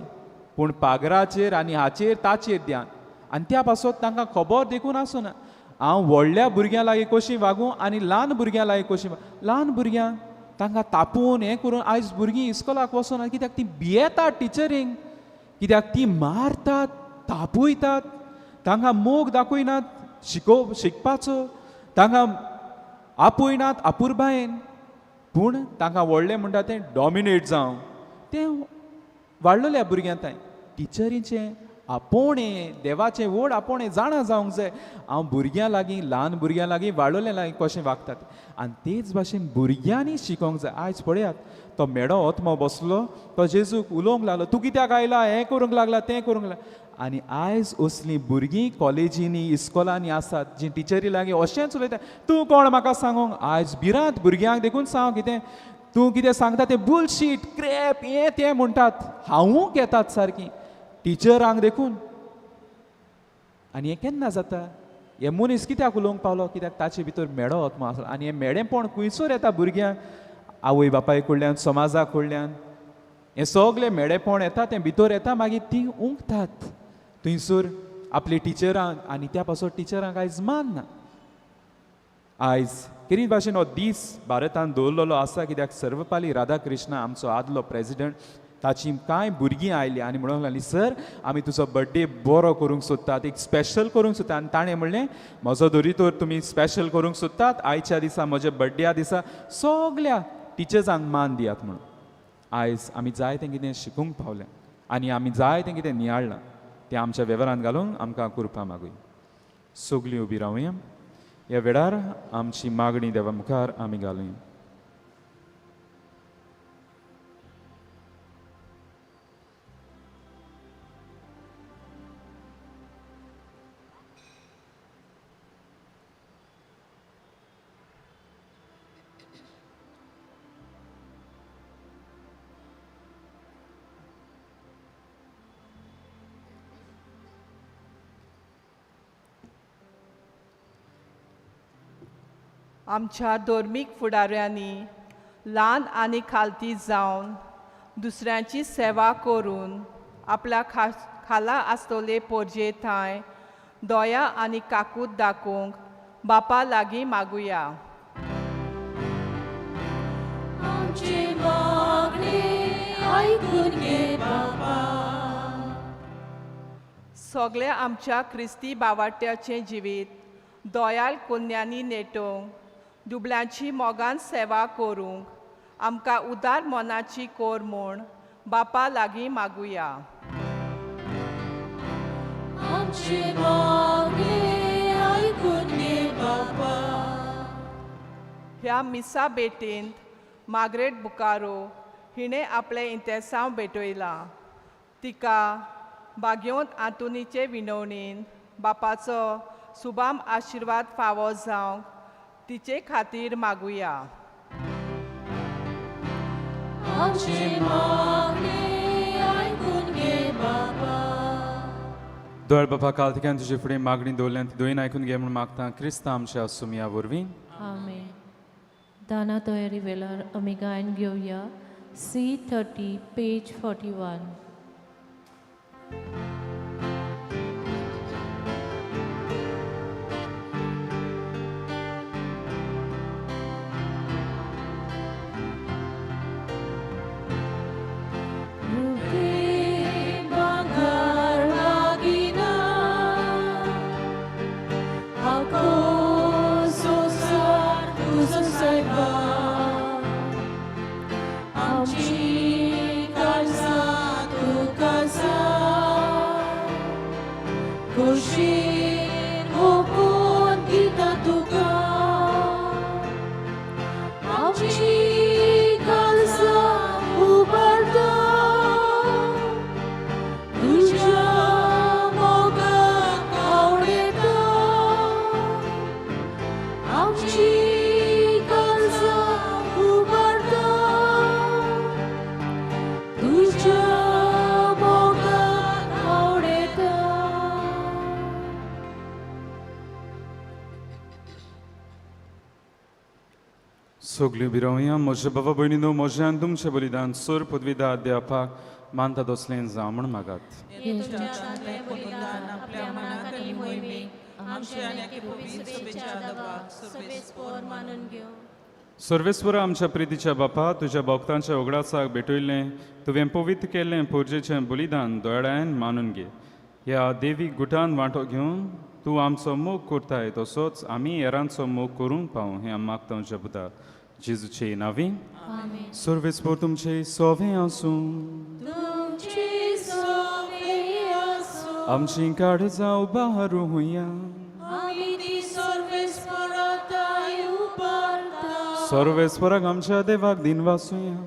पूण पागराचेर आनी हाचेर ताचेर ध्यान, आनी त्या पासत तांकां खबर देखून आसना हांव व्हडल्या भुरग्यां लागीं कशीं वागूं आनी ल्हान भुरग्यां लागीं कशीं. ल्हान भुरग्यांक तांकां तापोवन हें करून आयज भुरगीं इस्कोलाक वचना, कित्याक तीं भियेतात टिचरींक, कित्याक ती मारतात, तापयतात, तांकां मोग दाखयनात शिकपाचो, तांकां आपयनात आपुरबायेन. पूण तांकां व्हडलें म्हणटा तें डॉमिनेट जावं तें वाडलेल्या भुरग्यां थंय टिचरीचें आपोवणें, देवाचें व्हड आपोवणें जाणा जावंक जाय हांव भुरग्यां लागीं, ल्हान भुरग्यां लागीं, वाडलेल्या लागीं कशें वागतात. आनी तेच भाशेन भुरग्यांनी शिकोवंक जाय. आयज पळयात तो मेडो आत्मो बसलो, तो जेजूक उलोवंक लागलो, तूं कित्याक आयला, हें करूंक लागला, तें करूंक लागला. आनी आयज असलीं भुरगीं कॉलेजींनी इस्कोलांनी आसात जीं टिचरी लागीं अशेंच उलयता, तूं कोण म्हाका सांगूंक. आयज भिरांत भुरग्यांक देखून सांग कितें तूं कितें सांगता तें बुलशीट, क्रॅप, हें तें म्हणटात, हांवूंक येतात सारकीं टिचरांक देखून. आनी हें केन्ना जाता? हे मनीस कित्याक उलोवंक पावलो? कित्याक ताचे भितर मेडो आत्मो आसलो. आनी हें मेडेपण खुंयसर येता भुरग्यांक? आवय बापाय कडल्यान, समाजा कडल्यान हें सगलें मेडेपण येता, तें भितर येता, मागीर तीं उंकतात थंयसर आपले टिचरांक. आनी त्या पासत टिचरांक आयज मान ना. आयज खेरीत भाशेन हो दीस भारतान दवरलेलो आसा, कित्याक सर्वपाली राधाकृष्ण आमचो आदलो प्रेजिडंट, ताची कांय भुरगीं आयलीं आनी म्हणूंक लागलीं, सर आमी तुजो बड्डे बरो करूंक सोदतात, एक स्पेशल करूंक सोदतात. आनी ताणें म्हणलें, म्हजो दोरीतोर तुमी स्पेशल करूंक सोदतात, आयच्या दिसा म्हज्या बड्ड्या दिसा सगल्या टिचर्सांक मान दियात म्हणून. आयज आमी जायतें कितें शिकूंक पावल्या आनी आमी जायतें कितें नियाळ्ळां, तें आमच्या वेव्हारांत घालूंक आमकां कृपा मागूया. सगलीं उबी रावया. ह्या वेळार आमची मागणी देवा मुखार आमी घालुया.
आमच्या धर्मीक फुडाऱ्यांनी ल्हान आनी खालती जावन दुसऱ्यांची सेवा करून आपल्या खाला आसतले पोरजे थांय दया आनी काकूत दाखोवंक बापा लागीं मागुया.
आमची मागणी आयकून घे बापा.
सगळ्या आमच्या क्रिस्ती बावाट्याचें जिवीत दयाल कोन्यांनी नेटोवंक, दुबळ्यांची मोगान सेवा करूंक आमकां उदार मनाची कोर म्हूण बापा लागीं मागुया.
आमचे मागणें आयकून घे बापा.
ह्या मिसा भेटींत मागरेट बुकारो हिणें आपलें इंतेसांव भेटयलां. तिका बागेवन आंतोनीचे विनवणीन बापाचो सुबाम आशिर्वाद फावो जावंक तिचे खातीर मागुया.
आमचे मागणें आयकून घे बापा.
दोळ बापा कालतिकान तुजे फुडें मागणी दवरल्यान ती दोन आयकून घे म्हूण मागता क्रिस्तांव आमच्या सुमया वरवीं.
आमेन. दाना तयारी वेळार आमी गायन घेवया C30 page 41. रुपे भांगर मागिना आखो संवसार तुजो सायबा आमची काळजां तुका जाय खोशीन ओपून दिता तुका आमची काळजां उबारता तुज्या मोगाक आवडटा आमची काळजां उबारता तुज्या मोगाक आवडटा.
सगल्यो बिरोवया म्हज्या बाबा भयणीनो म्हजें आनी तुमचें बलिदान सोर पदवीदार देवपाक मानता तसलें जावं म्हूण मागात.
हे तुमच्या तांतलें बलिदान आपल्या मनाक आनी मोहिमेक आमच्या आनी पवित्र सभेच्या दबाक सर्वेस्पोर मानून घेवं.
सर्वेस्वर आमच्या प्रितीच्या बापा तुज्या भक्तांच्या उगडासाक भेटयल्लें तुवें पवित्र केल्लें पुर्जेचें बलिदान दोळ्यान मानून घे. ह्या देवीक गुटान वांटो घेवन तूं आमचो मोग करताय तसोच आमी हेरांचो मोग करूंक पावूं हें आमी मागता जबदार जेजूचे नांवी.
आमेन.
सर्वेस्पोर तुमचे सोवे आसूं.
तुमचे सोवे आसूं.
आमची काळजां उबारुया.
आमी ती सर्वेस्पोराताय उबारता.
सर्वेस्वराक आमच्या देवाक दिन वासुया.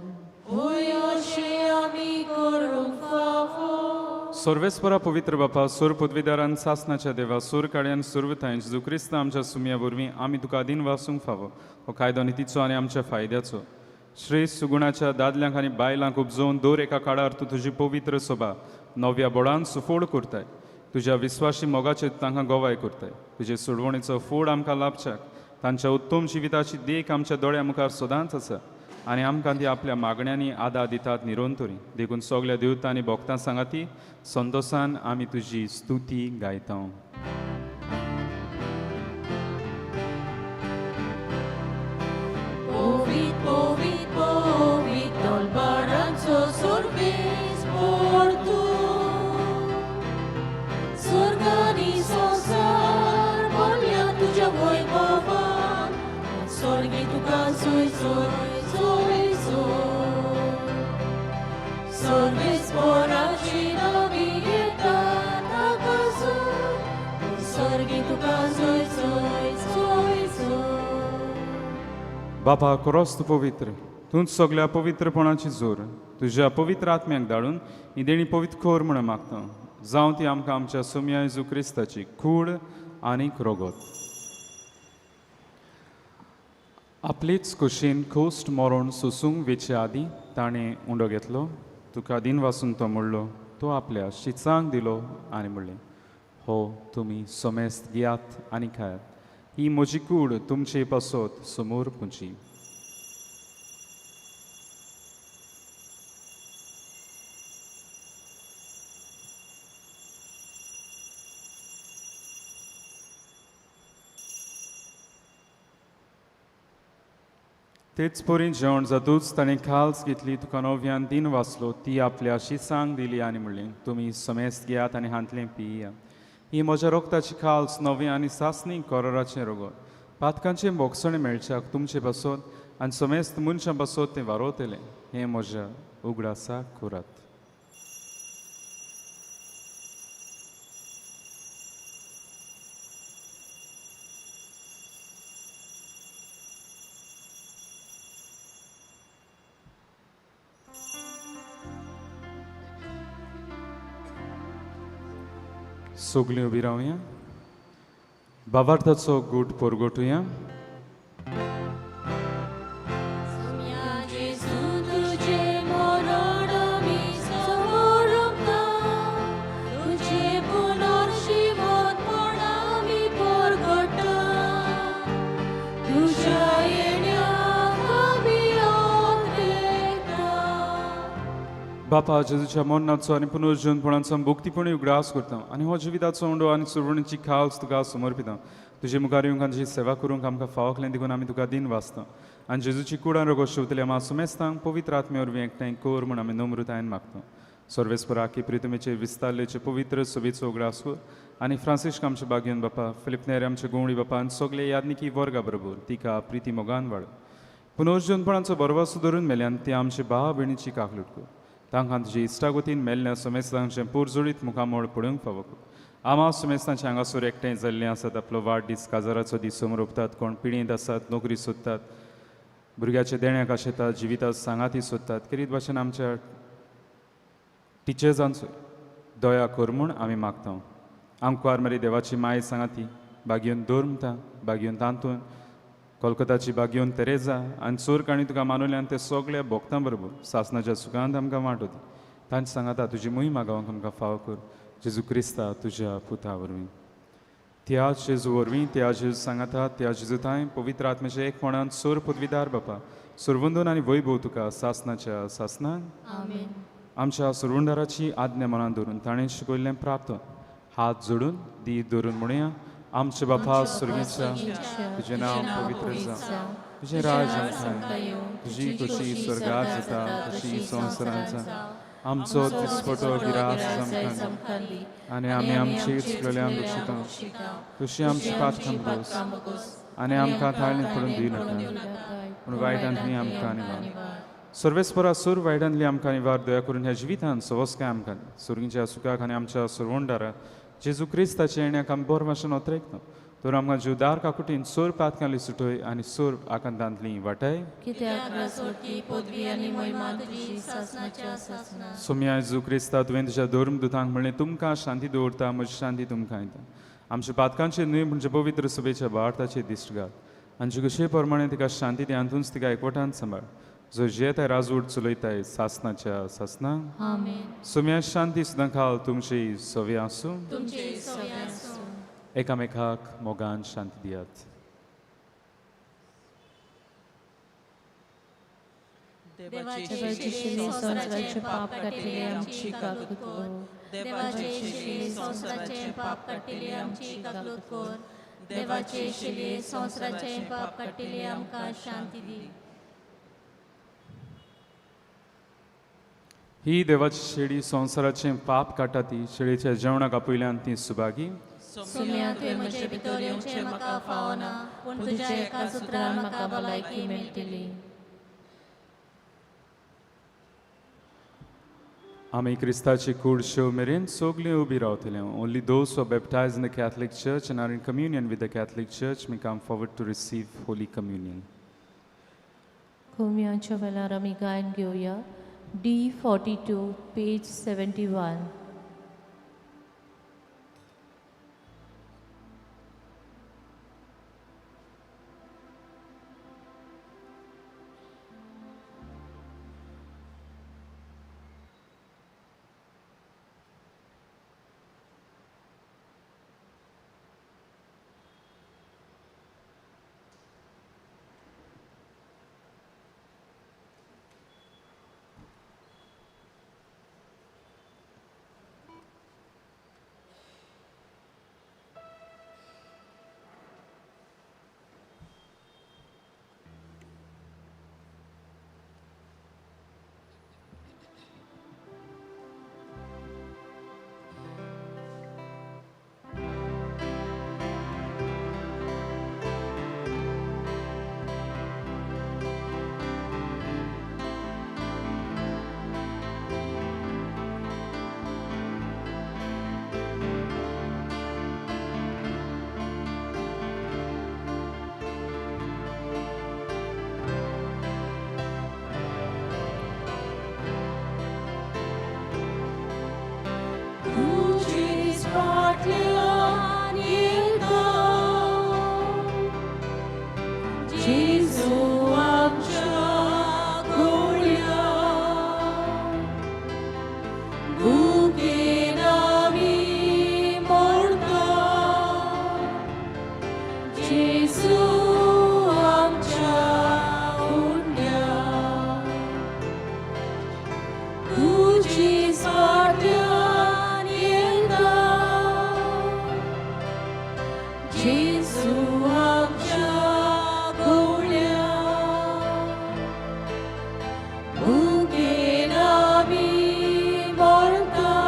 होय अशें आमी करूंक फावो.
सर्वेस्वरा पवित्र बापा सूर पदवीदारान सासनाच्या देवा सूर काड्यान सुरवताय जेजू क्रिस्त आमच्या सुमया वरवीं आमी तुका दिन वासूंक फावो. हो कायदो नितीचो आनी आमच्या फायद्याचो श्रेश्ठ सुगुणाच्या दादल्यांक आनी बायलांक उपजोवन दर एका काळार तूं तुजी पवित्र सोबा नव्या बोळान सुफोड करताय. तुज्या विस्वाशी मोगाचेर तांकां गवाय करताय. तुजे सोडवणेचो फोड आमकां लाभच्याक तांच्या उत्तम जिविताची देख आमच्या दोळ्या मुखार सदांच आसा आनी आमकां ती आपल्या मागण्यांनी आदार दितात निरंतरी. देखून सगल्या देवता आनी भक्तां सांगाती संतोसान आमी तुजी स्तुती गायता.
पवित्र पवित्र पवित्र दलबारांचो सर्वेस्पोर तूं स्वर्ग आनी संवसार भरल्या तुज्या वैभवान स्वर्गी तुका जोय जोय जोय जोय सर्वेस्पोराची नवी येता ताका जोय स्वर्गी तुका जोय जोय जोय जोय.
बापा क्रोस्त पवित्र तूंच सगल्या पवित्रपणाची जोर तुज्या पवित्र आत्म्याक धाडून ही देणी पवित्र कर म्हूण मागता. जावं ती आमकां आमच्या सुमया जेजू क्रिस्ताची कूड आनीक रोगत. आपलेच कुशीन खोस्ट मरण सोसूंक वेचे आदीं ताणें उंडो घेतलो तुका दिन वासून तो म्हणलो तो आपल्या शिचांक दिलो आनी म्हणलें हो तुमी सोमेस्त घेयात आनी खायात ही म्हजी कूड तुमचे पासत समोर पुंची. तेच परी जेवण जातूच ताणें खाल्स घेतली तुका नव्यान दिन वाचलो ती आपल्या शिसांक दिली आनी म्हणलें तुमी समेस्त घेयात आनी हांतलें पिया. ही म्हज्या रोगताची खाल्स नवी आनी सासणी कोरोराचें रोगत पातकांचें भोगसणें मेळच्याक तुमचे पासत आनी समेस्त मनशां पासत तें वारोवतलें. हें म्हज्या उगडासाक करात. सगळीं उबी रावया, भावार्थाचो गूट परगटुया. बापा जेजूच्या मरणाचो आनी पुनर्जीवनपणाचो भक्तीपणी उगडास करता आनी हो जिविताचो उंडो आनी सुरवणीची खावस तुका समर्पिता. तुजे मुखार येवंक आनी तुजी सेवा करूंक आमकां फावकलें देखून आमी तुका दिन वाचता आनी जेजूची कुडान रोगो शिवतल्या आमा सुमेस्तांक पवित्र आत्मे वरवीं एकठांय कर म्हूण आमी नम्रतायेन मागता. सर्वेस्पराकी प्रितमेचे विस्तारलेचे पवित्र सभेचो उगडास कर आनी फ्रांसिस्क आमचे बागेवन बापा, फिलिप नेरे आमचे गोवणी बापा आनी सगळे यादनिकी वर्गा बरोबर तिका प्रिती मोगान वाड. पुनर्जीवनपणाचो बरवासो धरून मेल्यान ती आमचे भाव भयणीची काकलूट कर. तांकां तुजे इश्टागतीन मेल्ल्या सुमेस्तांचें पुरजोडीत मुखामळ पळोवंक फावो. आमा सुमेस्तांचे हांगासर एकठांय जाल्ले आसात, आपलो वाडदीस काजाराचो दीस समरोपतात, कोण पिळयेंत आसात, नोकरी सोदतात, भुरग्याचे देण्याक आशेतात, जिवितात सांगाती सोदतात, केरीत भाशेन आमच्या टिचर्सांचो दया कर म्हूण आमी मागता. आमकार मरे देवाची माय सांगाती बागयोन दोरमता, बागयोन तांतून कोलकाताची बागयोन तेरेजा आनी चोर काणी तुका मानवल्यान ते सगळ्या भोगतां बरोबर सासनाच्या सुखांत आमकां वांट होती. तांचे सांगाता तुजी मोहीम गावंक आमकां फाव कर जेजू क्रिस्ता तुज्या पुता वरवीं. त्या जेजू वरवीं, त्या जेजू सांगाता, त्या जेजू थांय पवित्र आत्म्याच्या एकपणान सोर पदवीदार बापा सुरवंदून आनी वैभव तुका सासनाच्या सासनान. आमच्या सुरवंदाराची आज्ञा मनान धरून ताणें शिकयल्लें प्राप्त हात जोडून दी धरून म्हणया. आमचे बापा स्वर्गीच्या, तुजें नांव पवित्र जावं, तुजें राज आमकां येवं, तुजी खोशी स्वर्गात जाता तशी संवसारांत जावं. आमचो दिसपटो गिरास आमकां दी आनी आमी आमची चुकलेल्या बक्षिता तशी आमची पातकां भोगोस आनी आमकां थाळींत पडून दिवं नाका, पूण वायटांतली आमकां निवार. सर्वेस्परा सूर वायटांतली आमकां निवार. दया करून ह्या जिवितान सवस्काय आमकां सुर्गीच्या सुखाक आनी आमच्या सुरवंडारा जेजू क्रिस्ताचे येण्याक आमी बरो भाशेन ओतरेकता. तर आमकां जीवदार काकुटीन सोर पातकांली सुटय आनी सोर आकांतांतली वाटाय. सोम्या जेजू क्रिस्ता, तुवें तुज्या धर्म दुतांक म्हणलें, तुमकां शांती दवरता, म्हजी शांती तुमकां दिता. आमच्या पातकांचे न्हय म्हणजे पवित्र सभेच्या भारताचे दिश्ट घाल आनी कशे प्रमाणे तिका शांती दी आनी तिका एकवटान सांबाळ, जो जियेताय राजवट चलयताय सासनाच्या सासना. सोम्या शांती सुद्दां खाल तुमची सवे आसूं. एकामेकाक मोगान शांती दियात.
देवाचे संवसाराचे पाप काडटले आमची काकूत कर. देवाचे संवसाराचे पाप काडटले आमची काकूत कर. देवाचे शिले संवसाराचे पाप काडटले आमकां शांती दी.
ही देवाची शेळी संवसाराचें पाप काडटा ती शेळीच्या जेवणाक आपयल्यान ती सुभागी.
सोम्या, तुवें म्हजे भितर येवचें म्हाका फावना, पूण तुज्या एका सुत्रान म्हाका भलायकी मेळटली.
आमी क्रिस्ताची कूड शेव मेरेन सगळीं उबी रावतले. Only those who are baptized in the Catholic Church and are in communion with the Catholic Church may come forward to receive Holy Communion.
कोम्याच्या वेळार आमी गायन घेवया. D 42, page 71. जेजू आमच्या उंड्या तुजी फाटल्यान येता जेजू आमच्या गोळ्या भुकेन आमी मरता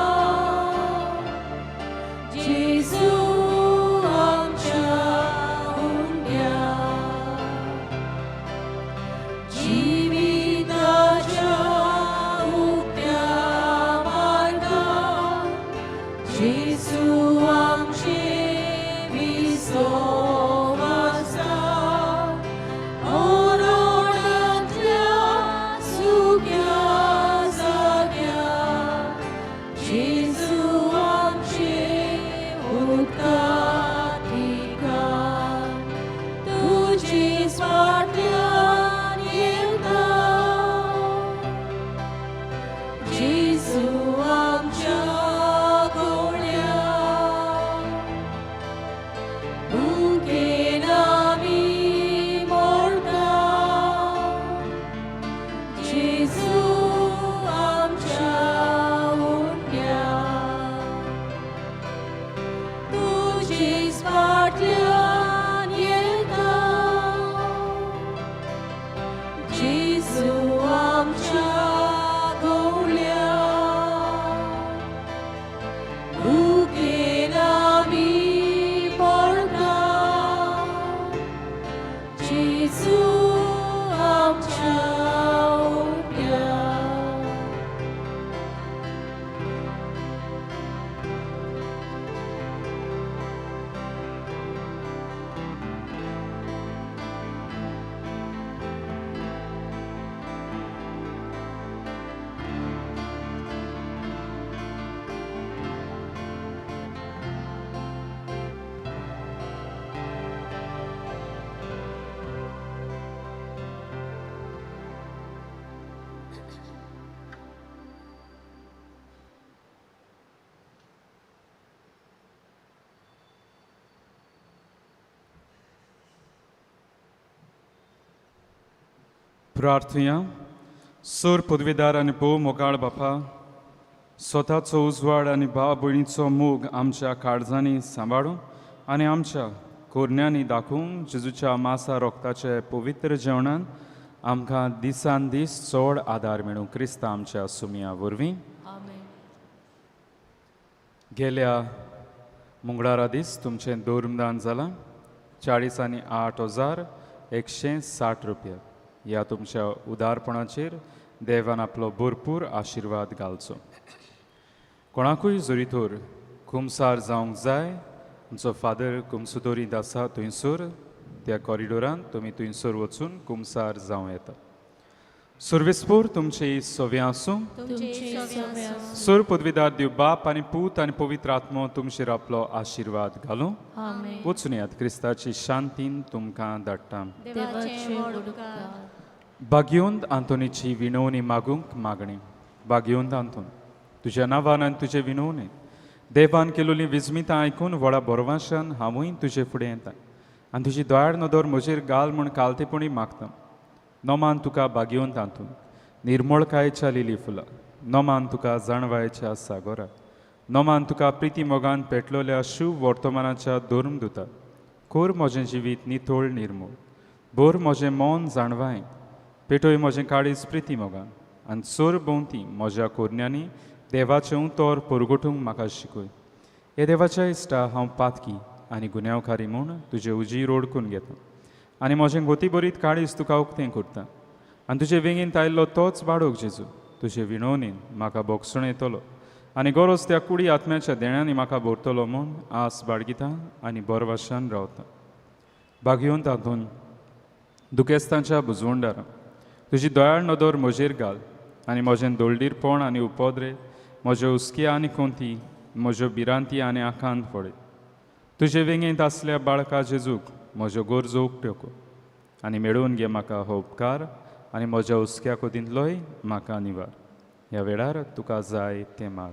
जेजू आमच्या उंड्या जिविताच्या उक्त्या मार्गार जेजू आमचे विसव आसा मरणांतल्या सुक्या जाग्यार जेजू आमचे उदका ठिकाण तुजीच फाटल्यान येता जेजू आमच्या गोळ्या भुकेन आमी मरता जेजू आमच्या उंड्या तुजीच फाटल्यान येता जेजू आमच्या गोळ्या भुकेन आमी मरता जेजू आमच्या उंड्या.
प्रार्थुया. सोर पदवीदार आनी भोव मोगाळ बापा, स्वताचो उजवाड आनी भाव भयणीचो मोग आमच्या काळजांनी सांबाळून आनी आमच्या कोरण्यांनी दाखोवंक जेजूच्या मासा रोगताचे पवित्र जेवणान आमकां दिसान दीस चड आदार मेळूं, क्रिस्ता आमच्या सुमया वरवीं. गेल्या मंगळारा दीस तुमचें धर्मदान जालां 48,160 रुपया. ह्या तुमच्या उदारपणाचेर देवान आपलो भरपूर आशिर्वाद घालचो. कोणाकूय जरी तर कुमसार जावंक जाय, आमचो फादर कुमसुदोरींत आसा थंयसर त्या कॉरिडोरान तुमी थंयसर वचून कुमसार जावं येता. सर्वेस्पोर तुमचे सवे आसूं. सोर पदवीदार देव बाप आनी पूत आनी पवित्र आत्मो तुमचेर आपलो आशिर्वाद घालूं. वचून यात, क्रिस्ताची शांतीन तुमकां धाडटा. बागयोंत आंतोनीची विनवणी मागूंक मागणी. बागयोंत आंतोन, तुज्या नांवान आनी तुजे विनवणी देवान केलोली विस्मितां आयकून व्हडा बरवाशान हांवूय तुजे फुडें येता आनी तुजी दयाळ नदर म्हजेर घाल म्हूण कालतेपणी मागता. नमान तुका बागयोंत आंतोन, निर्मळकायेच्या लिली फुलां, नमान तुका जाणवायेच्या सागोरा, नमान तुका प्रिती मोगान पेटलोल्या शुभ वर्तमानाच्या धर्मदुता. कोर म्हजें जिवीत नितळ निर्मूळ, भर म्हजें मन जाणवाय, पेटोय म्हजें काळीज प्रिती मोगान आनी सोर भोंवती म्हज्या कोरण्यांनी देवाचें उतर परगटूंक म्हाका शिकय. हे देवाच्या इश्टा, हांव पातकी आनी गुन्यांवकारी म्हूण तुजे उजीर ओडकून घेता आनी म्हजें गोती बरीत काळीज तुका उक्तें करता आनी तुजे वेंगेंत आयिल्लो तोच बाळोक जेजू तुजे विणवणीन म्हाका बोगसण येतलो आनी गरज त्या कुडी आत्म्याच्या देण्यांनी म्हाका भरतलो म्हूण आस बाळगिता आनी बरवाशान रावता. बागयोन तातूंत दुखेस्तांच्या बुजवंडारा तुजी दयाळ नदर म्हजेर घाल आनी म्हजें दोळडीरपण आनी उपद्रे, म्हज्यो हुस्के आनी कोंती, म्हज्यो भिरांती आनी आकांत पडय. तुजे वेंगेंत आसल्या बाळका जेजूक म्हज्यो गरजो उक्त्यो कर आनी मेळोवन घे म्हाका हो उपकार आनी म्हज्या हुस्क्या कोतींतलोय म्हाका निवार. ह्या वेळार तुका जाय तें माग.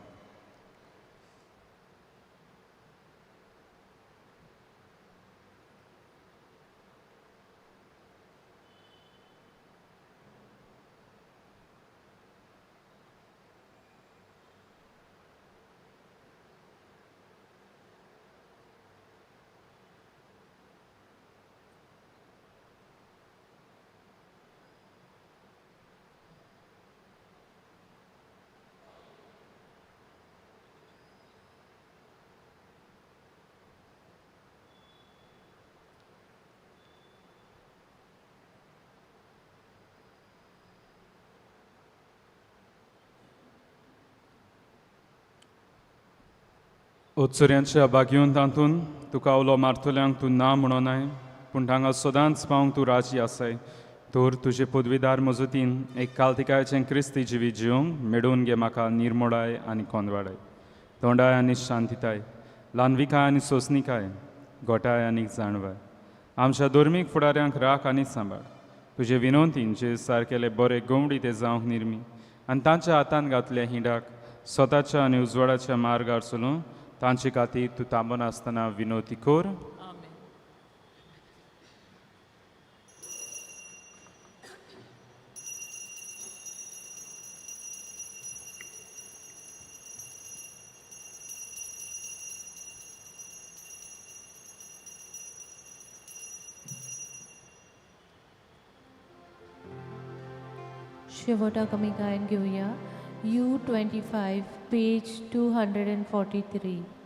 उत्सुऱ्यांच्या बागयोन तातूंत तुका उलो मारतल्यांक तूं ना म्हणोनाय पूण हांगा सदांच पावंक तूं राजी आसाय तर तुजे पदवीदार मजतीन एक कालतिकायचें क्रिस्ती जिवीत जिवंक मेडोवन घे म्हाका निर्मोडाय आनी कोंदवाडाय तोंडाय आनी शांतिताय ल्हानविकाय आनी सोंसणिकाय गोटाय आनी जाणवाय आमच्या धर्मीक फुडाऱ्यांक राख आनी सांबाळ तुजे विनोंतीन जे सारकेले बरे गवडी ते जावंक निर्मी आनी तांच्या हातान घातल्या हिंडाक स्वताच्या आनी उजवाडाच्या मार्गार चलून तांचे खातीर तूं थांबनासतना विनोती कर.
आमेन. शेवटाक आमी गायन घेवया U 25 page 243.